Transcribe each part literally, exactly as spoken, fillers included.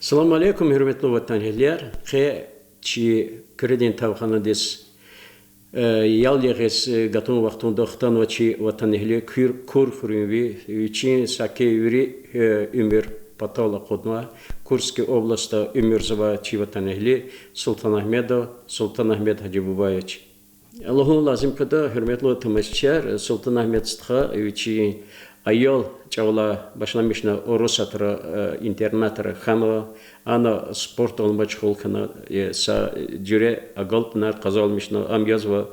Салам алейкум, гьуьрметлу ватанэгьлияр! Къе чи Куьредин тавханадиз, э, ял ягъиз, э, гатун вахтунда хтанва чи ватанэгьли Куьр-, Кур хуьруьнви, вичин саки вири, э, уьмуьр патал акъуднавай, Курский областда уьмуьрзавай чи ватанэгьли Султанагьмедов Султанагьмед Гьажибубаевич. Лугьун лазим када, гьуьрметлу тамашачияр, Султанагьмед стха вичин аял чӀавалай башламишна урусатра, э, интернатра хьанва, ана спортдал машгъул хьана, э, са жуьре агалкьунар къазанмишна, ам язва,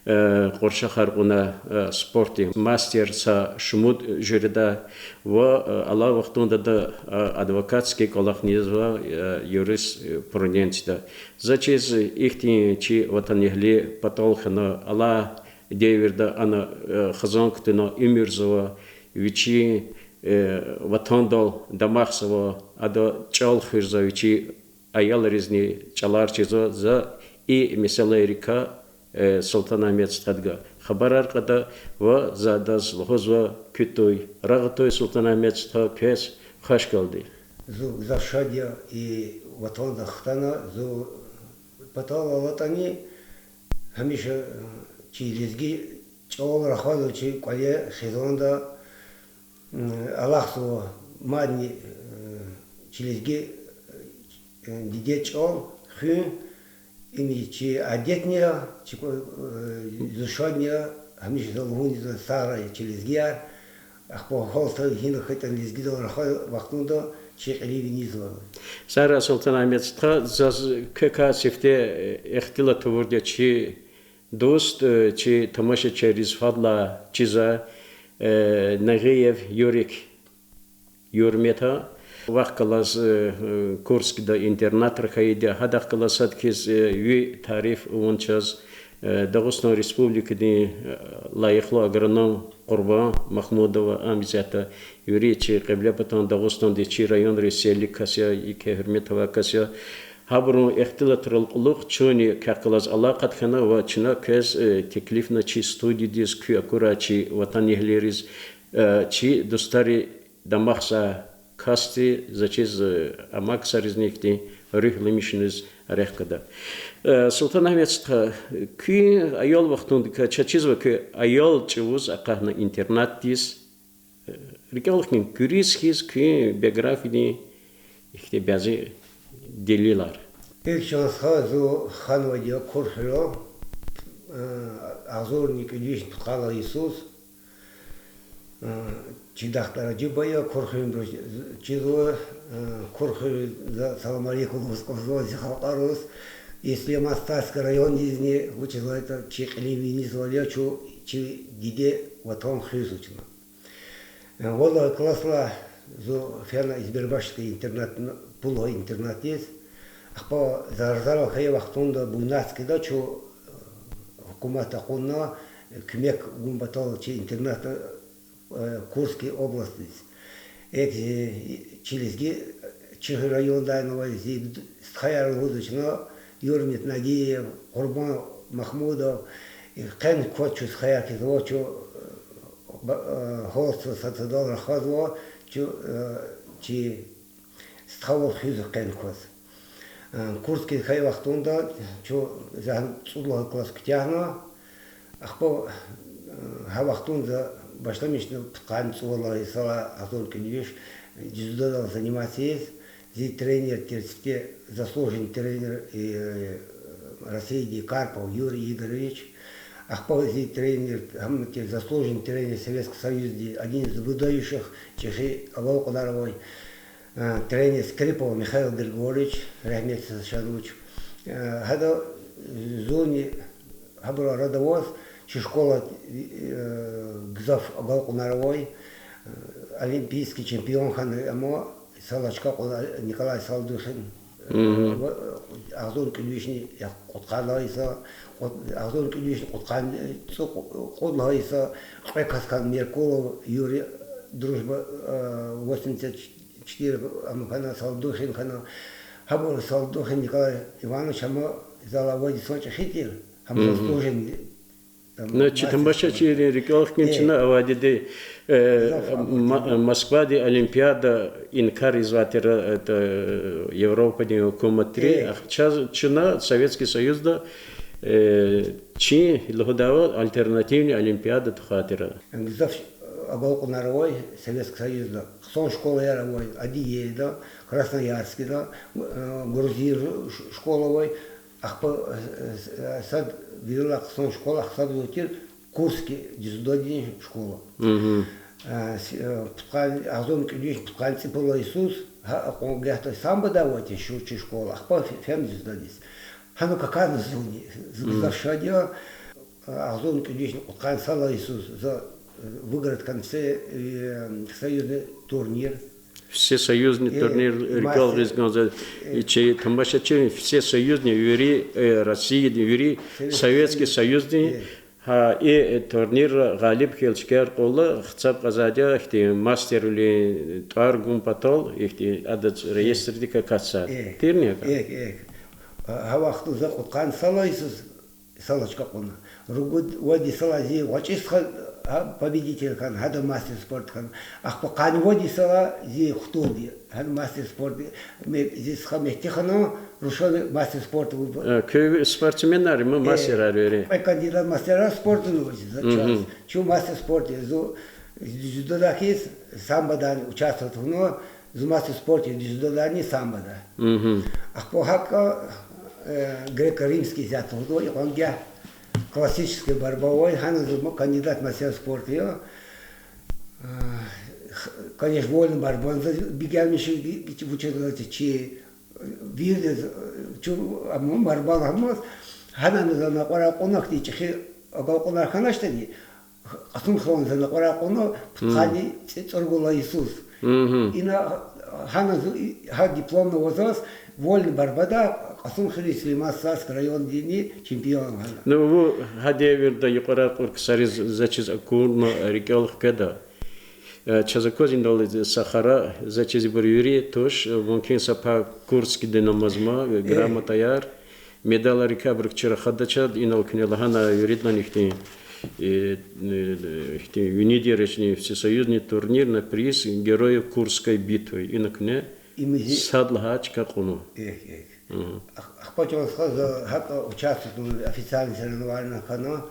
э, къуршахар кьуна, э, спортдин мастер са шумуд жуьреда ва, э, алай вахтунда ада, э, адвокатский кӀвалахни язва, э, юрис-, э, пруденцияда. За чиз ихьтин чи ватанэгьли патал хьана, алай девирда ана, э, хизан кутуна уьмуьрзава, вичин, э, ватандал дамахзава, ада чӀал хуьзва, вичин аялризни чӀалар чизва, за и месэлайрикай, э, Султанагьмед стхадикай хабарар кьада ва за адаз лугьузва: куьн туй, рагъ туй, Султанагьмед стха, квез хвашкалди. Зун гзаф шад я и ватанда хтана, зун патал алатӀани, гьамиша чи лезги чӀал рахазва чи кӀвале, хизанда, алахъзава мадни чи лезги диде чӀал хуьн, им чи адетни я, чи, зун шадни я, гьамиша за лугьуниз сагърай чи лезгияр, ахпа гьалта гьина хьайитӀани лезгидал рахай вахтунда чи кьилив виниз лагьана. Сагърай, Султанагьмед стха, заз квекай сифте ихтилат авурди я чи дуст, э, чи тамашачийриз фадлай чизва, э, Нагъиев Юрик Юрмета. Вахъ галаз, э, Курскда интернатра хьайиди я, гьадахъ галаз сад хьиз, э, ви тариф авун чаз, э, Дагъустан Республикадин, э, лайихлу агроном Къурбан Махмудова, ам исятда вири чи Кьиблепатан Дагъустандиз, чи районриз селлик кас я, еке гьуьрмет авай кас я. Гьабурун ихтилатрал кьулухъ чунни квехъ галаз алакъа хьана ва чна квез, э, теклифна чи студиядиз, куь акурай чи ватанэгьлийриз, э, чи дустари дамахзавай касди, за чиз, э, ама ксаризни ихьтин руьгьламишуниз рехъ гада. Э, Султанагьмед стха, куьн аял вахтундикай чаз чизва, куьн аял чӀавуз акъахна интернатдиз, э, рикӀел хкин куьруьз хьиз куьн биографиядин ихьтин бязи делилар. ИкӀ, чан стха, зун ханвайди я Кур хуьре, э, агъзурни кӀуьд вишни пудкъанни йисуз. Э, чи дахтар Гьажибаба я, Кур хуьруьнбуруз чизва, э, Кур хуьруьз за салам алейкум лугьуз кӀанзава зи халкьариз. Ислямастайский райондизни, вучиз лагьайтӀа чи кьилив винизва я, чун чи диде ватан хуьзва чна. Э, вад лагьай класслай зун фена Избербашский интернат, пуд лагьай интернатдиз. Ахпа зар-, зарал хьайи вахтунда Буйнакскида чун, э, гьукуматди акъудна, э, куьмек гун патал чи интернатда, э, Курский областдиз. Экв, э, чи лезги, чи райондайни авай зи стхаяр лугьузва чна, Юрмет Нагиев, Къурбан Махмудов, э, къени кваз чун стхаяр хьиз ава, чун, э, ба-, э, гьалтзава, сад-садал рахазва, чун, э, чи стхавал хуьзва къени кваз. Э, Курский хьайи вахтунда чун, за гьана цӀуд лагьай класс куьтягьна, ахпа, э, гьа вахтунда башламишна пудкъанни цӀувад лагьай йисалай, агъзурни кӀуьд виш, дзюдодал заниматься ийиз, зи тренер тир сифте заслуженный тренер, э, Россиядин Карпов Юрий Игоревич, ахпа зи тренер, гьам тир заслуженный тренер Советского Союзадин, один из выдающих, чӀехи авай кьудар авай, э, тренер Скрипов Михаил Григорьевич, рагьметдиз яд хьуй вуч. Э, гьада зунни гьабурун арада аваз, чи школа, э, гзаф агалкьунар авай, э, олимпийский чемпион хьана, амма са лачка кьуна Николай Солодухин, э, ва, э, агъзурни кӀуьд вишни кьудкъанни лагьай йиса, кьуд-, агъзурни кӀуьд вишни кьудкъанни, э, цӀу-, кьуд лагьай йиса, кьве кас хьана Меркулов Юрий, Дружба, э, восемьдесят четыре, амма хьана Солодухин хьана, гьабур Солодухин Николай Иванович, амма залай авайди са чӀехи тир, гьам заслуженный Ну, чи тамашачийрин рикӀел хкин чна авайди, э, Москвадин олимпиада инкар ийизвай тир, это, Европадин гьукуматри. Чаз чна Советский Союзда, э, чи лугьудайвал альтернативный олимпиада тухвай тир. Гзаф агалкьунар авай Советский Союзда. Хъсан школаяр авай Адыгейда, Красноярскда, э, грузин ш-, школа авай. Ахпа, э, сад вирилай хъсан школа, ахпа сад вуч тир Курский дзюдодин школа. Э, с-, э, пудкъанни, агъзурни кӀуьд вишни пудкъанни цӀипуд лагьай йисуз, гьа, акьван гагьда самбодай авай тир чи школа, ахпа фе-, фена дзюдодиз. Гьана каказна зунни, зун гзаф шад я, агъзурни кӀуьд вишни кьудкъанни сад лагьай йисуз за, э, выиграть хьана всесоюзный турнир. Всесоюзный турнир рикӀел гъиз кӀанзава чи тамашачийри, всесоюзный, вири, э, Россиядин, вири Советский Союздин, гьа и турнирра гъалиб хьайила чкаяр кьурла, гьисаб кьазвайди я ихьтин мастервилин тӀвар гун патал, ихьтин адаз реестрдик акатзавай. Тирни акӀ? Гьа вахтунда за кьудкъанни сад лагьай йисуз са лагьай чка кьуна. Ругуд-, вад йисалай зи гъвечӀи стха, гьа, победитель хьана, гьада мастер спорта хьана. Ахпа къанни вад йисалай зи хтулди, гьана мастер спорта, ме-, зи стха Мегьтиханан рушани мастер спорта выбрал. Э, куь спортсменар я, мастерар вири. Кьве кандидат мастера спорта авазва за чаз. Чун мастер спорта я, зун дзюдодай хьиз самбодани участвовать авуна, зун мастер спорта я дзюдодани самбода. Ахпа гьакӀа, э, греко-римский исятда лугьуда, икьван гагь классическая борьба авай, гьана зун кандидат мастера спорта я. Э, конечно, вольный борьбани за бегенмиш, вучиз лагьайтӀа чи вирдаз, э, чун, амма борьба лагьанмаз, гьанани за накьварар кьуна, ахьтин чӀехи агалкьунар хьаначтӀани, Кьасумхуьрелани за накьварар кьуна пудкъанни цӀи-, цӀуругуд лагьай йисуз. Ина гьана зун, гьа дипломни ава заз, вольный борьбадай Кьасумхуьруьн Сулейман-Стальский райондин чемпион гьана. Ну, вун гьа девирда юкьварар кьур ксариз, заз чиз акурла рикӀел хкведа. Э, чаз акваз инал са хара, заз чиз ибур вири туш, э, мумкин са пай Курскидин амазма, э, грамотаяр, медалрикай абурукай чира хадач, инал куьне лагьана виридалайни ихьтин, э, э, ихьтин вини дережадин всесоюзный турнир на приз Героев Курской битвы. Ина куьне сад лагьай чка кьуна. Ахпа чан стха, за гьакӀ участвовать авуна официальный соревнованияр хьана,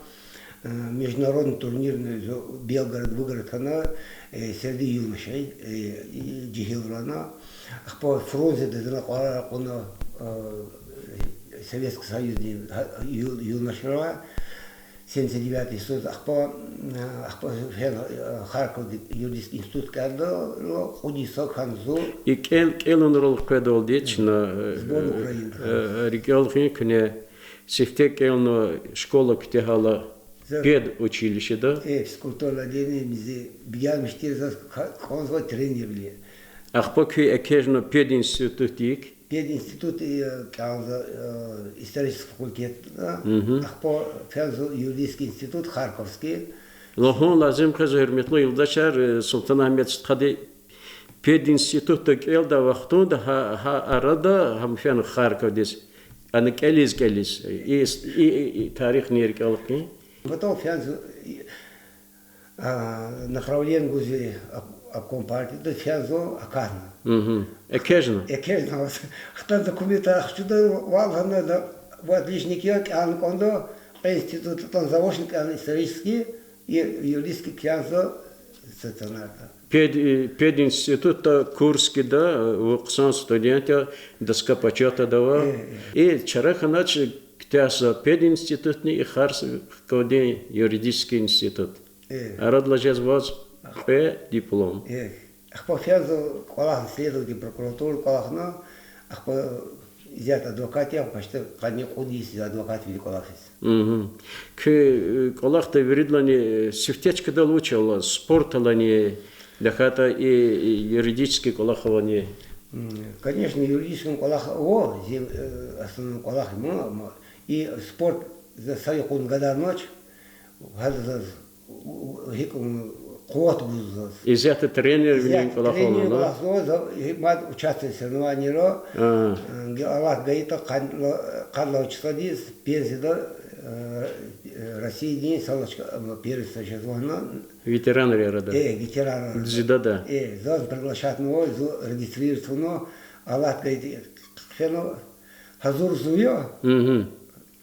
э, международный турнирни зун Белгородда выиграть хьана, э, среди юношей, э, жегьилрилай. Ахпа Фрунзеда за накьварар кьуна, э, Советский Союздин, гьа, ю-, юношрилай, семьдесят девятый йисуз, ахпа, э, ахпа фена, э, Харьковдин юридический институт кӀелда, кьуд йисал хьана зун. И кӀел-, кӀелунрал къведалди чна, э, сборная Украины, э, рикӀел хьайи куьне сифте кӀелна школа куьтягьайла педучилищеда. Э, физкультурный отделение, мизи бегенмиш тир, заз ка-, кӀанзавай тренервиле. Ахпа куьн экечӀна пединститутдик. Пединститут, э, кӀелна, э, исторический факультетда, ахпа фена зун юридический институт Харьковский. Лагьун лазим къвезва, гьуьрметлу юлдашар, э, Султан-Агьмед стхади пединститутда кӀелдай вахтунда гьа, гьа арада гьам фена Харьковдиз, ана кӀелиз-кӀелиз, и, и, и тарихни рикӀел хкин. Потом фена зун, э, А, направление гузва об-, обком партияда, фена зун акатна. ЭкечӀна? ЭкечӀна. Хтана документар ахчуда, вал гьана да, вад отличник я, кӀелна кӀанда, кьве институт атана, заочно кӀелна исторический, и юридический кӀелна зун стационарда. Пед-, э, пединститутда Курскида, э, вун хъсан студент я, доска почётада ава. И чара хьанач куьтягьзава пединститутни и Харьковдин юридический институт. Арадал жезва ваз кьве диплом. Ахпа фена зун кӀвалахна следователь прокуратуры кӀвалахна, ахпа исятда адвокат я, почти къанни кьуд йис я адвокатвилин кӀвалахиз. Куь, э, кӀвалахда виридалайни, э, сифте чкадал вуч ала, спорталани, тахьайтӀа и, и юридический кӀвалахалани? Конечно, юридический кӀвалах ава, зи, э, основной кӀвалах я, ма, ма, и спорт за са юкъуз гадарнач, гьада заз гьикӀ, къуват гузва заз. Исятда тренервилин кӀвалахална? Тренервилин кӀвалахзава, за гьикӀ мад участвовать соревнованийра. Аллагь гайитӀа, къад-, къад лагьай числадиз пенсияда, э, Э, Россиядин салачка, э, первенство жезвана. Ветеранрин арада. Э, ветеранрин арада. Дзюдода. Э, заз приглашатьнава, зу регистрироватьнава, алат гайи хъфена, гьазур зун я. Мгм.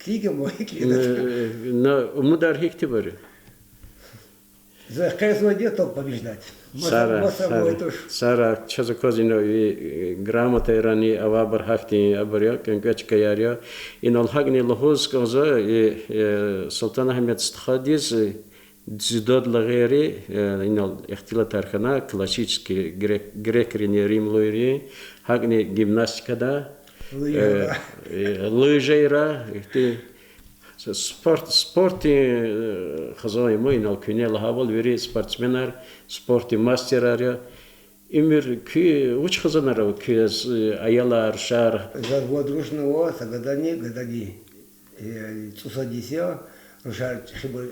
Килиг, мо килиг. Э, на умудар гьихьтинбур я? Заз къвезвайди я только побеждать. Маса, сара, маса сара, авай туш. Сара, чаз аквазва ина, и, и, грамотайрани авайбур гьахьтин абур я, кӀвенкӀвечкаяр я. Инал гьакӀни лугьуз кӀанзава, и, э, Султан-Агьмед стхадиз, э, дзюдодилай гъейри, э, инал ихтилатар хьана, классический грек-, грекрини, римлуйрини, гьакӀни гимнастикада, лыжайра, э, э, лыжайра, ихьтин С-, спорт, спортдин, э, хизан я ман, инал куьне лагьайвал, вири спортсменар, спортдин мастерар я. Уьмуьр куь вуч хизанар ава, квез, э, аялар, рушар? Заз вад руш ава, са гадани, гадади, э, цӀусад йис я, рушар чӀехибур,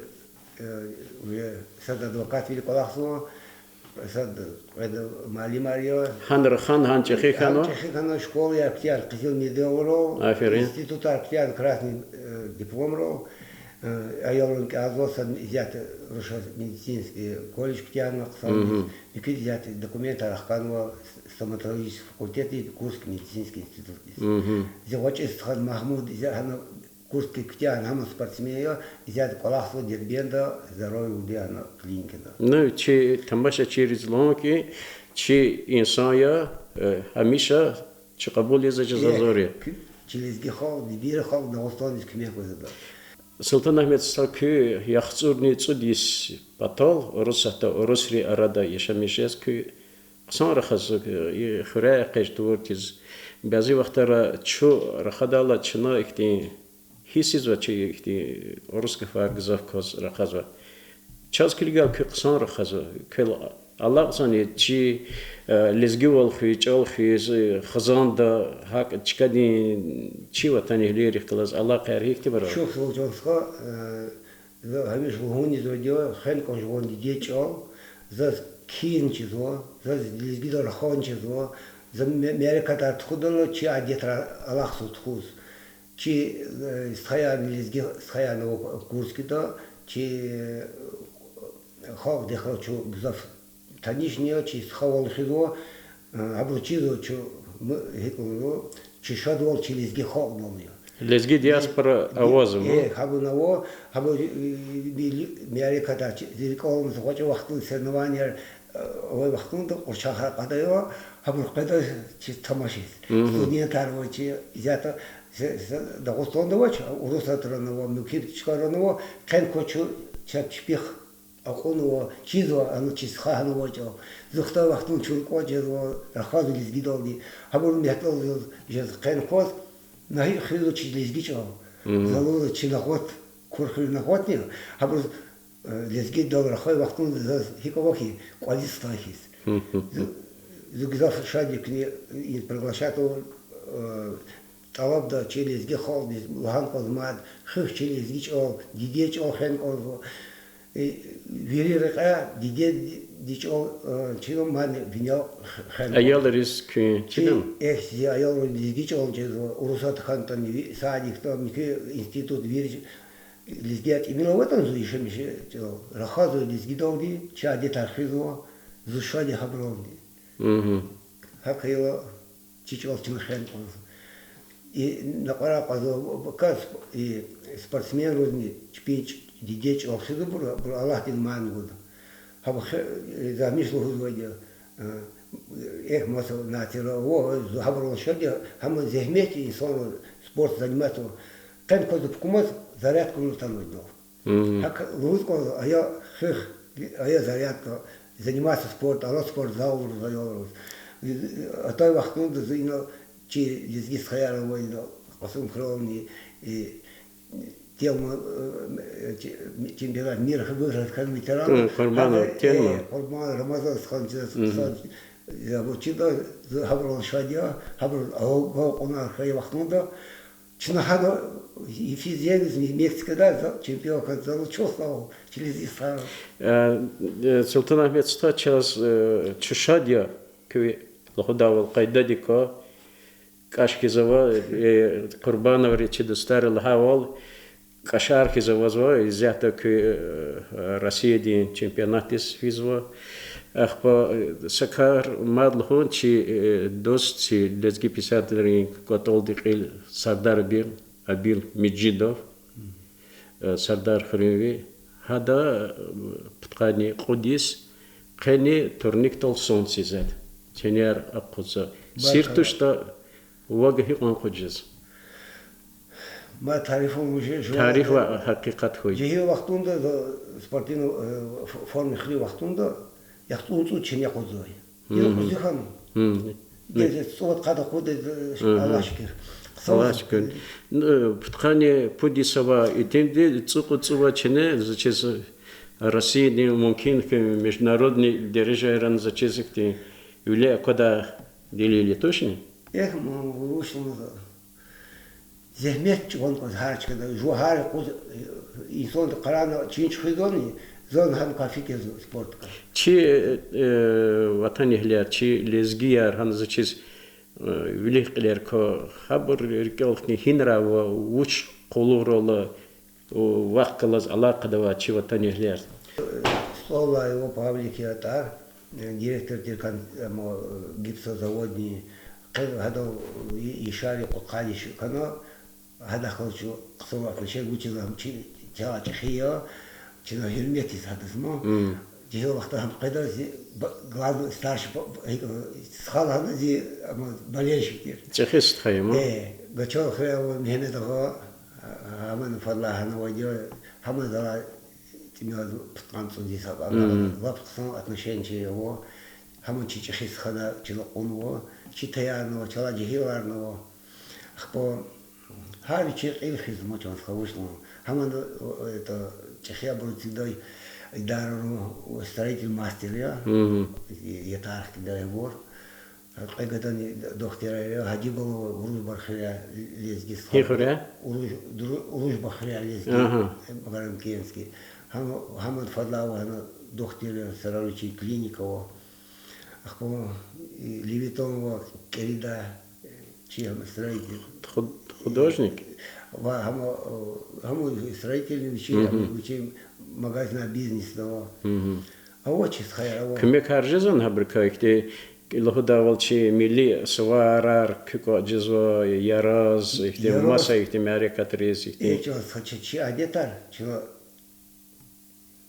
э, уже сад адвокатвиле кӀвалахзава, сад, э, муаллимар я. Гьана рахана, гьана чӀехи хьана? Гьана чӀехи хьана, школаяр куьтягьна къизил медалрал, аферин, институтар куьтягьна красный, э, дипломрал, э, аялрин кӀелзава, сад исятда рушаз медицинский колледж куьтягьна, хъсан, мгм, муькуьди исятда документар ахканва стоматологический факультетдиз, Курский медицинский институтдиз. Мгм. Зи гъвечӀи стха Магьмуд, исятда гьана Курский куьтягьна, гьам спортсмен я, исятда кӀвалахзава Дербентда, здоровье лугьудай гьана клиникада. Ну, чи тамашачийриз лугьун хьи, чи инсан я, э, гьамиша чи кьабул ийиз жезвайди я. Э, чи лезги халкь, дибир халкь Дагъустандиз куьмек гуз жеда. Султан-Агьмед стха, куь яхцӀурни цӀуд йис патал Урусатда урусрин арада яшамиш жез, куь хъсан рахазва, э, и хуьряй экъечӀ тавуртӀа хьиз. Бязи вахтара чун рахадайла чна ихьтин гьиссизва, чи ихьтин урус гафар гзаф кваз рахазва. Чаз килигайла куь хъсан рахазва, квел алакьзани чи, э, лезгивал хуьз, чӀал хуьз, э, хизанда, гьакӀ чкадин чи ватанэгьлийрихъ галаз алакъаяр гьихьтинбур ава? Чухсагъул, чан стха, э, за гьамиша лугьунизвайди я, хвена кӀан жуван дидед чӀал, заз кхьин чизва, заз лезгидал рахун чизва, за ме-, мярекатар тухудайла чи адетрай алахъзава тухуз. Чи, э, стхаярни, лезги стхаярни ава Курскида, чи, э, халкьдихъ чун гзаф танишни я, чи стхавал хуьзва, э, абуру чизва чун, м-, гьикӀ лугьузва, чи шадвал чи лезги халкьдал я. Лезги диаспора авазва, э, гьабур ава, гьабур, э, мярекатар чи, зи рикӀел аламаз гъвечӀи вахтунда соревнованияр, э, авай вахтунда къуршахар кьадай, гьабур къведа чи тамашиз. Мгм. Студентар ава чи, исятда, се-, се-, Дагъустанда авач, Урусатрани ава, муькуь чкайрани ава, къени кваз чун чеб чпихъ акьунва, чизва, ана чи стха гьана авай чӀал. Зи хтай вахтунда чун кӀватӀ жезва, рахазва лезгидалди. Гьабурун мягьтелди жез къени кваз, на гьикӀ хуьзва чи лезги чӀал. Мгм. За лугьузва чи нагъват, Курхуьруьн нагъватни, гьабуруз, э, лезгидал рахай вахтунда заз гьикӀ ава хьи, кӀвализ стай хьиз. Мгм. Зу-, зу гзаф шад я куьне и приглашать авур, э, тӀалабда чи лезги халкьдиз лагьана кӀанзава мад, хуьх чи лезги чӀал, дидед чӀал хвена кӀанзава. Э, вири рекьяй дидед чӀал, э, чна мадни винел хвена кӀанзава. Аялриз куьн чидани? Эхь, зи аялриз лезги чӀал чизва, Урусатда хьанатӀани, ви-, садикда, муькуь институт, вири лезгияр тӀимил аватӀани, зун яшамиш жедай чӀал. Рахазва лезгидалди, чи адетар хуьзва, зун шад я гьабуралди. Мгм. ГьакӀ хьайила чи чӀал чна хвена кӀанзава. И накьвара кьазва кас, и спортсменризни чпин чӀ-, дидед чӀал хуьзвайбур, абур Аллагьдин ман гуда. Гьабур хе-, за гьамиша лугьузвайди я, э, эхь, маса нацияр ава, зун гьабурал шад я, гьам зегьмет я инсанри спорт заниматься авун. Къени кваз пукамаз зарядка авун атанвайди я. Мгм. ГьакӀ лугьуз кӀанзава, ая хуьх, ая зарядка, заниматься спорт, ала спортзалриз аялриз. Атай вахтунда зун ина чи лезги стхаяр авайди я, Кьасумхуьрелни, и, тема, э, чи-, чемпионат мира выиграть хьана ветеран. Э, Къурбанов, э, тема. Къурбан Рамазан стхани, мгм, стхани, я, абур чида, зун гьабурал шад я, гьабур ав-, гав кьунар хьайи вахтунда, чна гьана йифиз ягъиз Мексикада за чемпион хьана, зал чухсагъул, чи лезги стхаяр. Э, э, Султан-Агьмед стха, чаз, э, чун шад я, куь лугьудайвал къайдадик ква, кӀаш хьиз ава, э, Къурбановри чи дустари лагьайвал, кӀашар хьиз авазва, исятда куь, э, Россиядин чемпионатдиз физва. Ахпа, э, са кар мад лугьун, чи, э, дуст, чи лезги писателрин кӀватӀалди кьил Сардар Абил, Абил Межидов, э, Сардар хуьруьнви. Гьада, э, пудкъанни кьуд йис къени турникдал Солнце зед. Ченер акъудза. Сир туштӀа, ваги гьикьван акъудиз. Ма тарифун уже жув-, Тариф ва гьакъикъат хьуй. Жегьил вахтунда, спортивный, э, ф-, форма хуьруьн вахтунда, яхцӀурни цӀуд ченек акъудзавай. Гила кьуьзуь хьана. Гезет цӀувад, къад акъудиз, Аллагь шукур. Аллагь шукур. Ну, пудкъанни пуд йис ава, итимди цӀукьуд-цӀувад чене, заз чиз, Россиядин мумкин хьи международный дережайрани заз чиз ихьтин виле аквадай делил я тушни? Эхь, ма, вуч лугьузва. Зегьмет чӀугун кӀанзава гьар чкада, жув гьар юкъуз, э, инсанди къарагъна чин чуьхуьзвани, зун гьам кафи кӀанзава спортдикай. Чи, э, ватанэгьлияр, чи лезгияр, гьана заз чиз, э, вилик кьилер ква, гьабур рикӀел хкин гьинра ва вуч къуллугъра ала, вахъ галаз алакъада авай чи ватанэгьлияр. СтӀаллай ва Павлик я тӀвар, э, директор тир кан-, ама, гипсозаводни, къе гьадал и-, яшари кьудкъанни хьана, гьадахъ галаз чун хъсан отношение гуз чиз, ам чи, чалай чӀехи я, чна гьуьрмет ийиз гьадаз ма. Жегьил вахтара гьам къведа зи, ба-, главный старший, ба-, ба-, стха лагьана зи, ама, болельщик тир. ЧӀехи стха я ма. Э, Гачал хуьряй ава Мегьамед агъа, гьамани фадлай гьана авайди я, гьамни залай тӀимил пудкъанни цӀуд йис ава, лап хъсан отношение чи ава, гьамни чи чӀехи стхадай чна кьунва, чи таярни ава, чалай жегьиларни ава. Ахпа гьар вичин кьил хуьзва ма чан стха, вуч лугьун. Гьамни, это, чӀехи абурун цӀийидай идарайрин строитель мастер я. Ятар хкидай абур. Кьве гадани дохтирар я, Гьажибалова Уружбан хуьряй лезги стха. Гьи хуьряй? Уруж-, Дру-, Уружбан хуьряй лезги, Магарамкентский. Гьам-, гьамни фадлай ава гьана дохтир я, сарар вичин клиника ава. Ахпа, э, Левитонова Кирида, э, чи гьам строитель. Худ-, художник? Ва гьам, э, гьам строитель вичин, гьам вичин магазинар, бизнесар ава. Ава чи стхаяр, ава. Куьмекар жезвани гьабурукай ихьтин, лугьудайвал, чи милли суварар куь кӀватӀ жезва, яраз, ихьтин, яраз, маса ихьтин мярекатриз, ихьтин? Э, чан стха, чи, чи адетар, чна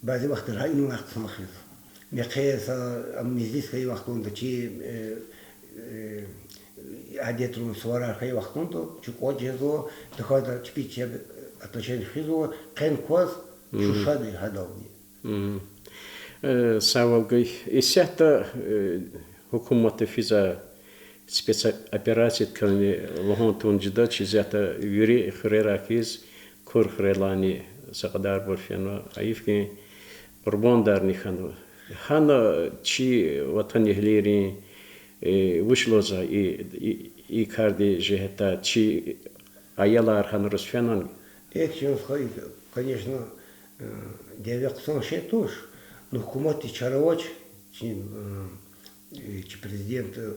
бязи вахтара инлай хъсан хуьзва. Мехъер са, ам, мезлис хьайи вахтунда чи, э, э, адетрин суварар хьайи вахтунда чун кӀватӀ жезва, тахьайтӀа чпи чеб отношение хуьзва, къени кваз чун шад я гьадалди. Э, сагъвал гуй. Исятда, э, гьукуматди физвай спецоперациядикайни лугьун тавун жедач, исятда вири хуьрерай хьиз, Кур хуьрелайни са кьадарбур фенва, гьайиф хьи, къурбандарни хьанва. Гьана чи ватанэгьлийрин, э, вуч лугьузва и, и, и кардин жигьетдай, чи аялар гьанариз фенани? Эхь, чан стха, конечно, э, дяве хъсан шей туш, ну, гьукуматдиз чара авач, чи, э, э, чи президент, э,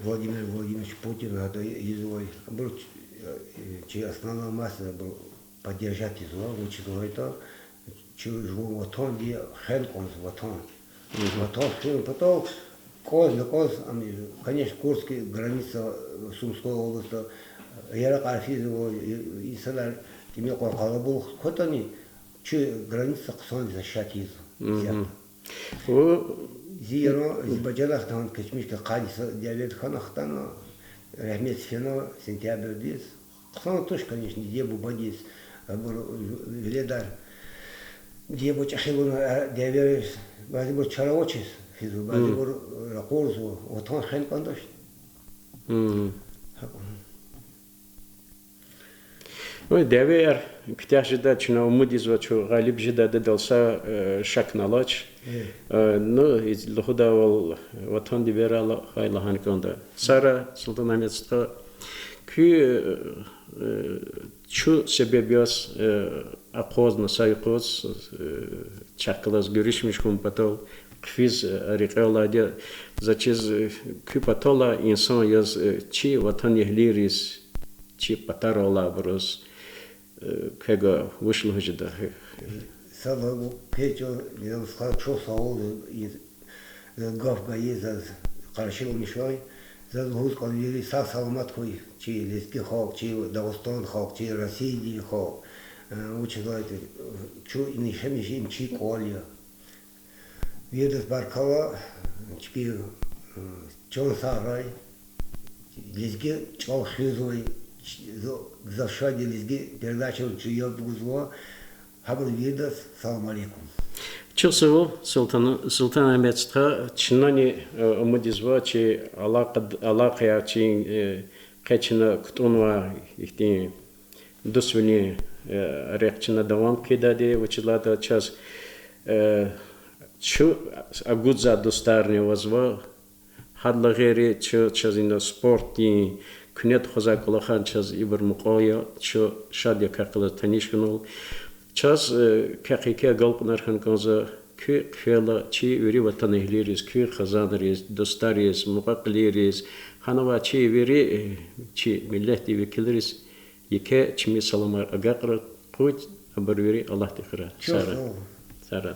Владимир Владимирович Путин гьада ийизвай, абур, э, чи основная масса абур поддержать ийизва, вучиз лагьайтӀа чи жуван ватанди хвен кӀанзава, ватан. Ватан хуьн патал кӀанз-накӀанз, ам, конечно, Курский граница, Сумской области, яракьар физва, инсанар тӀимил кьван къалабулух кватӀани, чи граница хъсан защищать ийизва. Зи яран, зи бажарагъ тагьан кечмишда къанни са дяведи хьана хтана, рагьметдиз фена сентябрдиз. Хъсан туш, конечно, диде-бубадиз, абур веледар, диде-буба чӀехи авуна, дявейриз, бязибур чара авачиз физва, бязибур ракъурзава, ватан хвен кӀандачни. Вай дявеяр куьтягь жеда, чна умуд ийизва, чун гъалиб жеда, адал са, э, шакни алач. Э, ну, из лугьудайвал, ватанди верай хьайи лагьана кӀанда. Сара, Султан-Агьмед стха, куь, э, чун себеб яз, э, акъвазна са юкъуз, э, чахъ галаз гуьруьшмиш хьун патал, хъфиз, э, рекье алайди я, заз чиз, э, куь паталай инсан яз, э, чи ватанэгьлийриз, чи патаралайбуруз, Квевай вуч лугьуз жеда? Сад лагьай квез чун, я стха, чухсагъул, гаф гайи заз, къаршиламишай. Заз лугьуз кӀанзава вири сагъ-саламат хьуй, чи лезги халкь, чи Дагъустан халкь, чи Россиядин халкь. Вучиз лагьайтӀа чун яшамиш жейим чи кӀвал я. Виридаз баркалла, чпи чан сагърай, лезги чӀал хуьзвай, зу-, гзаф шад я лезги передачаяр чун яб гузва, гьабур виридаз салам алейкум. Чухсагъул, Султан, Султан-Агьмед стха, чнани, э, умуд ийизва чи алакъа-, алакъаяр чи, э, къе чна кутӀунвай ихьтин дуствилин, э, рехъ чна давам хъийидайди, вучиз лагьайтӀа чаз, э, чун агудзавай дустарни авазва, гьадалай гъейри чаз, чаз ина спортдин куьне тухузвай кӀвалахар чаз ибур мукьвал я, чун шад я квехъ галаз таниш хьунал. Чаз, э, квехъ еке агалкьунар хьана кӀанзава, куь хъфейла чи вири ватанэгьлийриз, куь хизанриз, дустариз, мукьва-кьилийриз, гьана авай чи вири, э, чи миллетдин векилриз еке чими саламар агакьара, къуй абур вири Аллагьди хьурай. Чухсагъул. Сагърай.